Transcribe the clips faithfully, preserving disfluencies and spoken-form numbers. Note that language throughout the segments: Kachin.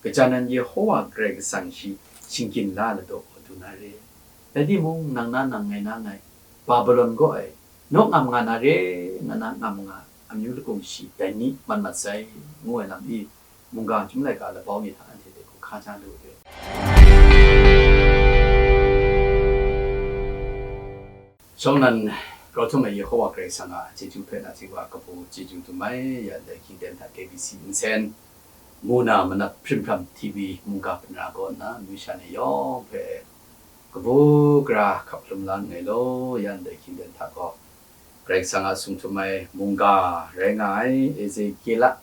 Gaja nan Yehowa Karai Kasang shi shinggyim la ladaw gaw du na re. Rai timung, nang na nang ngai na ngai, Babilon kaw e, naw ngam nga na re, nga na ngam nga, amyu lakung shi dai ni mat mat sai, ngu ai lam i, mungga chyum laika labau ni hta anhte hpe hkun hkam ja lu re. Shawng nnan, grau htum ai Yehowa Karai Kasang a chyeju hpe na htingwa kabu chyeju dum ai, ya ndai hkying ten hta K B C nsen, mu na manap hprim hpram T V mungga hpinra kaw nna, amyu sha ni yawng hpe kabu gara hkap hkalum la nngai law, ya ndai hkying ten hta gaw, Karai Kasang a sung htum ai mungga rai nga ai Ezekiela,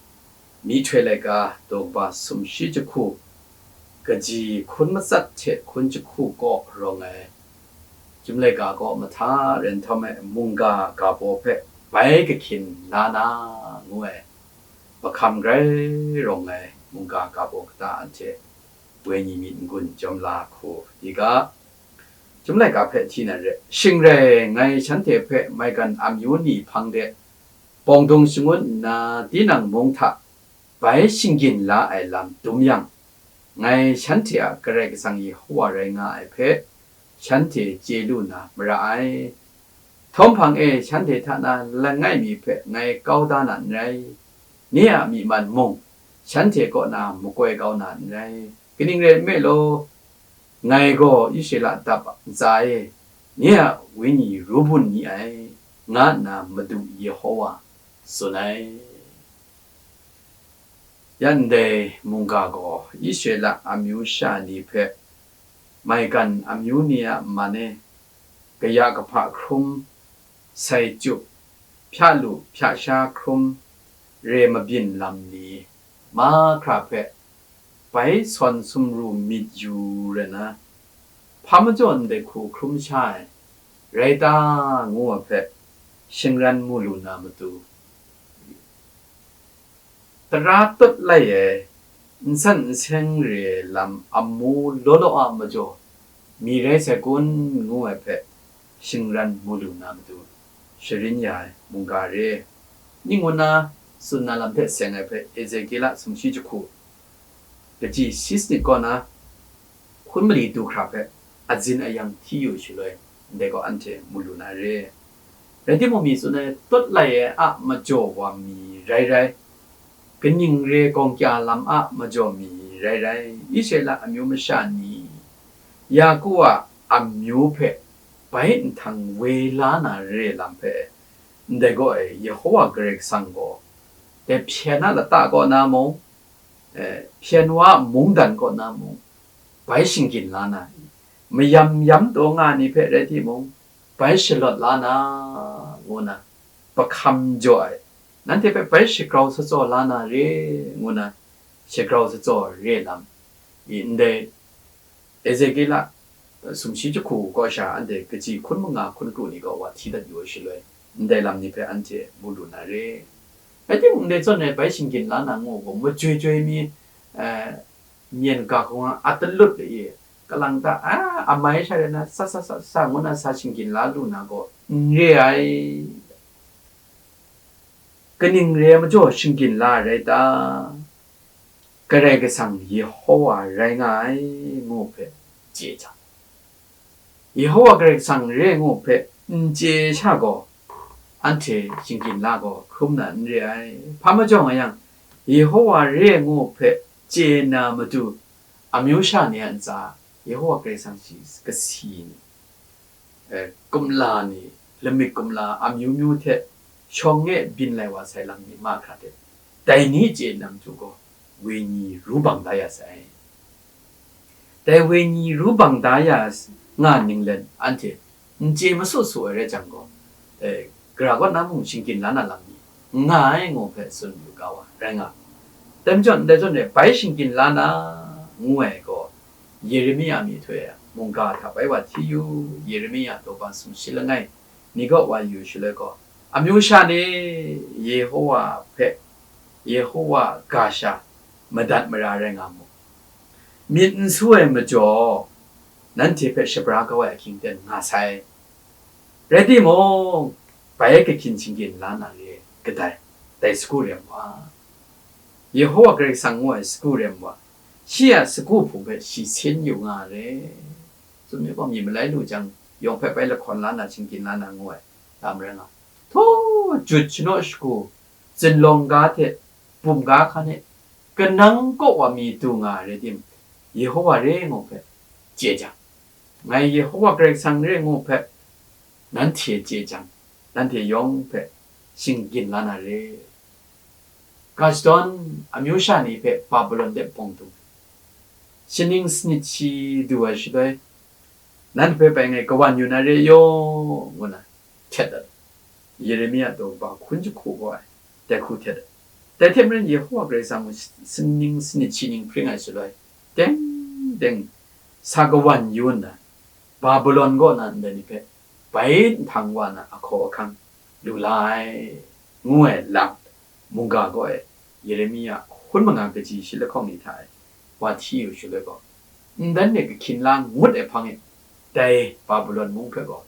myihtoi laika daw kaba sumshi jahku, kaji hkun matsat hte hkun jahku kaw rawng ai, chyum laika kaw mahta rai nhtawm ai mungga ga baw hpe bai kahkyin la na, ngu ai, mahkam grai rawng ai mungga ga baw kata anhte wenyi myit n-gun jawm la hku i ga. Chyum laika hpe hti na re, shing rai, ngai shanhte hpe maigan amyu ni hpang de, bawng dung shangun nna tinang mung hta bai shinggyim la ai lam dum yang, ngai shanhte a Karai Kasang Yehowa rai nga ai hpe shanhte chye lu na mara ai. Htawm hpang e shanhte hta na langai mi hpe ngai kau da na n rai, ni a myi man mung shanhte kaw na makoi kau na n rai. Kaning rai nme law, ngai gaw Israela dap ntsa e nye a wenyi ru bun ni ai, nga nna Madu Yehowa tsun ai. Ya ndai mungga gaw Israela amyu sha ni hpe maigan amyu ni a man e, kaya kahpa hkrum, sai chyup, hpya lu hpya sha hkrum, re mabyin lam ni mahkra hpe bai sawn sumru myit yu rai na, hpa majaw ndai hku hkrum sha ai, rai ta, ngu ai hpe shingran mu lu na matu, tara tut lai ai, n san n seng re ai lam amu law law a majaw mi rai sai kun, ngu ai hpe shingran mu lu na matu, sharin ya ai mungga re. Ning ngu na tsun na lam hpe seng ai hpe Ezekiela sumshi jahku, kaji shi sanit kaw na, hkun mali du hkra hpe azin ayang hti yu shaloi, ndai gaw anhte mu lu na re. Rai timung, mi tsun ai, tut lai ai a majaw wa mi rai rai, kaning re gawng kya lam a majaw mi rai rai, Israela amyu masha ni, Yaku a amyu hpe bai nhtang woi la na re lam hpe, ndai gaw e, Yehowa Karai Kasang gaw, dai hpyen a lata kaw na mung, eh, hpyen wa mungdan kaw na mung, bai shinggyim la na, mayam yam taw nga ni hpe rai timung, bai shalawt la na, ngu na, mahkam jaw ai, nanhte hpe bai shagrau satsaw la na re, ngu na, shagrau satsaw re lam i, ndai Ezekiela sumshi jahku kaw sha anhte kaji hkun manga hkun kru ni kaw wa hti dat yu ai shaloi, ndai lam ni hpe anhte mu lu na re. Rai timung, ndai zawn e bai shinggyim la na ngu gaw, majoi joi mi, eh, myen ga hkawng a talut de i, kalang ta, a, amai sha rai na, sa, sa, sa, sa, ngu na sa shinggyim la lu na gaw, n re ai. Kaning re ai majaw shinggyim la ai rai ta? Karai Kasang Yehowa rai nga ai, ngu hpe chye jang, Yehowa Karai Kasang re ngu hpe n chye sha gaw, anhte shinggyim la gaw hkrum na n re ai. Hpa majaw nga yang, Yehowa re ngu hpe chye na matu, amyu sha ni a ntsa, Yehowa Karai Kasang shi kasi ni, eh, kumla ni, lamik kumla amyu myu hte shawng e byin lai wa sai lam ni mahkra hte, dai ni chye na matu gaw, wenyi ru bang da ya sai. Dai wenyi ru bang da ya s-, nga ninglen anhte n chye masu su ai rai jang gaw, eh, gara kaw na mung shinggyim la na lam ni n nga ai, ngu hpe tsun yu ga wa rai nga. Dai majaw, ndai zawn e bai shinggyim la na, ngu ai gaw, Yeremia myihtoi a mungga hta bai wa hti yu, Yeremia daw ba sumshi langai ni kaw wa yu shaloi gaw, amyu sha ni Yehowa hpe, Yehowa ga sha madat mara rai nga mu. Myit n su ai majaw, nanhte hpe shabra kau ai ahkying ten nga sai. Rai timung, bai kahkyin shinggyim la na re kadai, dai sagu rem wa. Yehowa Karai Kasang ngu ai sagu rem wa. Shi a sagu hpung hpe shi sin yu nga ai re. Tsun mi gaw, myi malai lu jang, yawng hpe bai lahkawn la na, shinggyim la na ngu ai lam rai nga. Htaw, jut shanaw shagu, zunlawng ga hte bum ga hkan e, kanang kaw wa mi du nga ai rai tim, Yehowa re ngu hpe chye jang, ngai Yehowa Karai Kasang re ngu hpe nanhte chye jang, nanhte yawng hpe shinggyim la na re. Ga shadawn amyu sha ni hpe Babilon de bawng dung, shaning sanit shi du ai shaloi, nanhte hpe bai ngai kawan yu na re yaw, ngu na htet dat, Yeremia daw kaba hkun jahku gaw ai dai hku htet dat. Dai hte maren, Yehowa Karai Kasang mung shaning sanit shi ning hpring ai shaloi, teng teng sa kawan yu nna, Babilon kaw na ndai ni hpe bai nhtang wa na ahkaw ahkang lu la ai, ngu ai lam, mungga kaw e Yeremia hkun manga kaji shi lahkawng ni hta e wa hti yu shaloi gaw, ndan de kahkyin la ngut ai hpang e, dai Babilon mung hpe gaw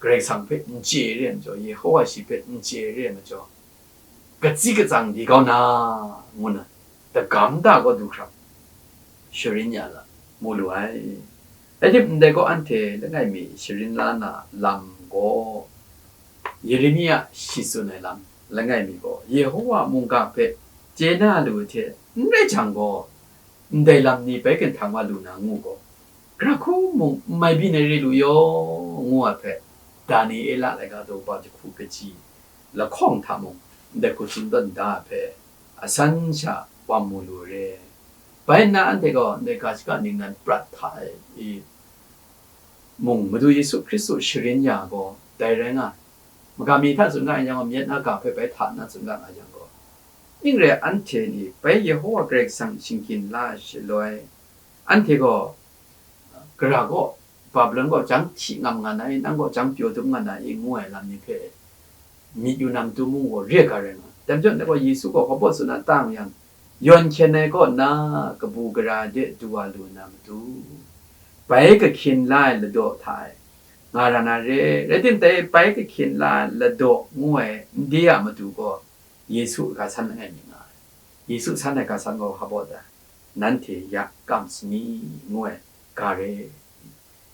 Karai Kasang hpe n chye re ai majaw, Yehowa shi hpe n chye re ai majaw, katsi katsang di kau na, ngu na, dagam da gaw du hkra sharin ya la mu lu ai. Rai tim, ndai gaw anhte langai mi sharin la na lam gaw, Yeremia shi tsun ai lam langai mi gaw, Yehowa mungga hpe chye na lu hte n rai jang gaw, ndai lam ni bai ginhtan wa lu na ngu gaw, gara hku mung n mai byin ai re lu yaw, ngu ai hpe, Daniela laika daw kaba jahku kaji lahkawng hta mung, ndai hku tsun tawn da ai hpe, asan sha wa mu lu re. Bai nna anhte gaw ndai ga shaka ningnan prat hta e, i, mung Madu Yesu Hkristu sharin ya gaw dai rai nga ai. Magam mi hta tsun ga ai yang gaw, myit na ga hpe bai hta nna tsun ga nga yang gaw, ning rai anhte ni bai Yehowa Karai Kasang shinggyim la ai shaloi, anhte gaw, gara gaw, Babilon gaw jang hti ngam nga na i, nang gaw jang pyaw dum nga na i, ngu ai lam ni hpe myit yu na matu mung gaw re ai ga rai nga ai. Dai majaw, ndai gaw Yesu gaw hpa baw tsun na tang yang, yawn hkyen ai kaw nna kabu gara de du wa lu na matu, bai kahkyin la ai ladaw hta e nga ra na re. Rai timung, dai bai kahkyin la ai ladaw ngu ai n de a matu gaw, Yesu ga san langai mi nga ai. Yesu san ai ga san gaw hpa baw ta? Nanhte ya kam sani, ngu ai ga re.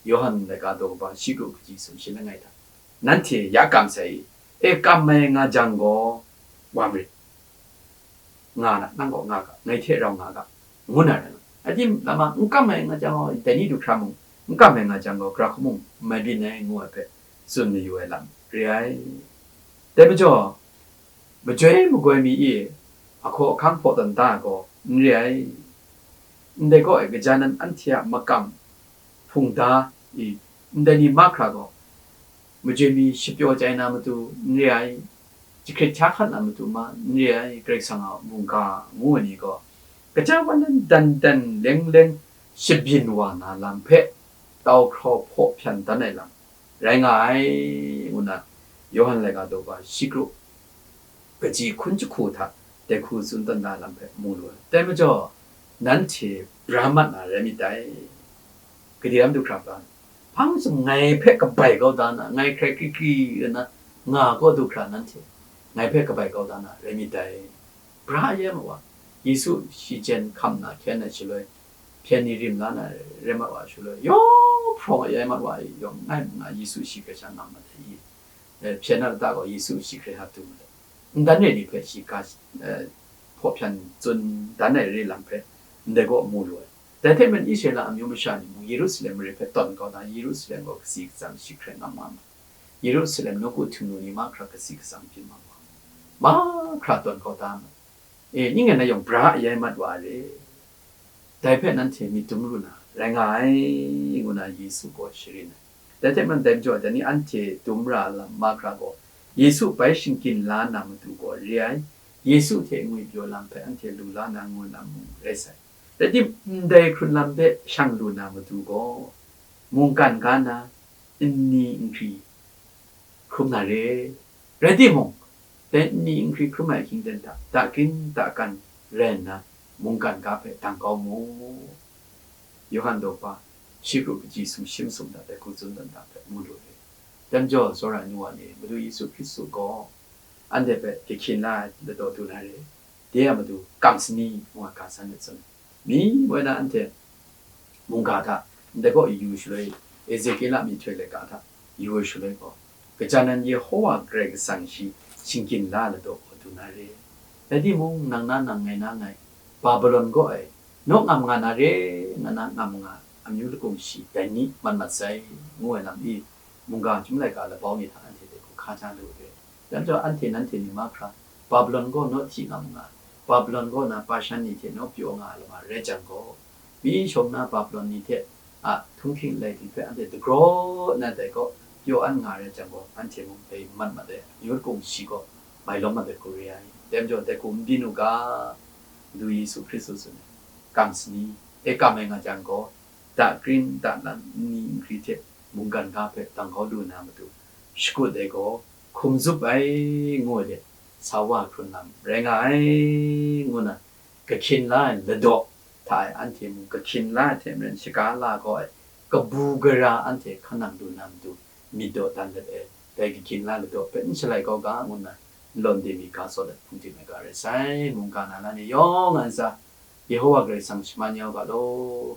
Yawhan laika daw kaba shi kru kaji sumshi langai hta, nanhte ya kam sai i? E, kam ai nga jang gaw, wa marit, nga na, nang gaw nga ga, ngai hte rau nga ga, ngu na rai nga ai. Rai tim, lama n kam ai nga jang gaw, dai ni du hkra mung, n kam ai nga jang gaw, gara hku mung n mai byin ai, ngu ai hpe tsun mayu ai lam re ai. Dai majaw, majoi magoi mi e ahkaw ahkang hpaw tawn da ai gaw n re ai. Ndai kaw e gaja nan anhte a makam hpungda i, ndai ni mahkra gaw, majoi mi shapyaw chye na matu n re ai, jahkrit hkya hkat na matu ma n re ai, Karai Kasang a mungga ngu ai ni gaw, gaja wan dan dan dan leng leng shabyin wa na lam hpe tau hkraw hpaw hpyan dan ai lam rai nga ai, ngu na Yawhan laika daw kaba shi kru kaji hkun jahku hta dai hku tsun tawn da lam hpe mu lu ai. Dai majaw, nanhte bra mat na rai myit dai. Gade lam du hkra bra, hpang jahtum ngai hpe kabai kau da na, ngai hkrai kri kri nna nga kaw du hkra nanhte ngai hpe kabai kau da na rai myit dai. Bra a yai mat wa, Yesu shi jen hkam na hkyen ai shaloi, hpyen ni rim la na rai mat wa shaloi, yawng hprawng a yai mat wa i, yawng ngai nna Yesu shi hkrai sha ngam mat ai i, eh, hpyen na lata gaw Yesu shi hkrai hta tu mat ai. Ndan re ni hpe shi ga, eh, hpaw hpyan tsun dan ai re lam hpe ndai gaw mu lu ai. Dai hte maren Israela amyu masha ni mung Yerusalem mare hpe tawn kau na, Yerusalem gaw kasi katsam shi hkrai ngam nga ma, Yerusalem nawku htingnu ni mahkra kasi katsam byin ma wa, mahkra tawn kau da ma. E, ning e na yawng bra a yai mat wa ai re. Dai hpe nanhte myit dum lu na rai nga ai, ngu na Yesu gaw sharin ai. Dai hte maren dai majaw, dai ni anhte dum ra ai lam mahkra gaw, Yesu bai shinggyim la na matu gaw re ai, Yesu hte ngwipyaw lam hpe anhte lu la na ngu na mung rai sai. Rai tim, ndai hkrun lam hpe shang lu na matu gaw, mungkan ga na nni nkri hkrum na re. Rai timung, dai nni nkri hkrum ai ahkying ten hta, dakrin dakan rai nna, mungkan ga hpe dang kau mu. Yawhan daw kaba shi kru kaji sumshi masum hta dai hku tsun tawn da hpe mu lu ai. Dai majaw, tsawra ai nu wa ni, Madu Yesu Hkristu gaw anhte hpe jahkyin la ai ladaw du na re, de a matu kam sani, ngu ai ga san myit tsun ai. Mi woi na anhte mungga hta ndai gaw yu shaloi, Ezekiel a myihtoi laika hta yu ai shaloi gaw, kajan nan Yehowa Karai Kasang shi shinggyim la ladaw gaw du na re. Rai timung, nang na nang ngai na ngai, Babilon gaw ai, naw ngam nga na re, nga na ngam nga, amyu lakung shi dai ni mat mat sai, ngu ai lam i, mungga chyum laika labau ni hta anhte hpe hku hkaja lu re. Dai majaw anhte nanhte ni mahkra, Babilon gaw naw hti ngam nga, Babilon gaw na Pashan ni hte naw pyaw nga ai lama rai jang gaw, mi shawng na Babilon ni hte a htunghking lai hte hpe anhte dagraw nna dai gaw pyaw an nga rai jang gaw, anhte mung dai mat mat ai amyu lakung shi gaw mai lawm mat ai hku re ai. Dai majaw dai hku n byin u ga, Madu Yesu Hkristu tsun ai, kam sani, dai kam ai nga jang gaw, dakring dalan nni nkri hte mungkan ga hpe dang kau lu na matu, shakut ai gaw hkum zup ai, ngu ai de, sa wa hkrun lam rai nga ai, ngu na, kahkyin la ai ladaw hta e anhte mung kahkyin la ai hte maren shaga la kau ai kabu gara anhte hkan nang lu na matu, myit dawdan let ai, dai kahkyin la ai ladaw hpe n shalai kau ga, ngu nna n lawn de mi ga sawt let hpung tim ai ga rai sai. Mungga na na ni yawng a ntsa, Yehowa Karai Kasang shaman ya u ga law.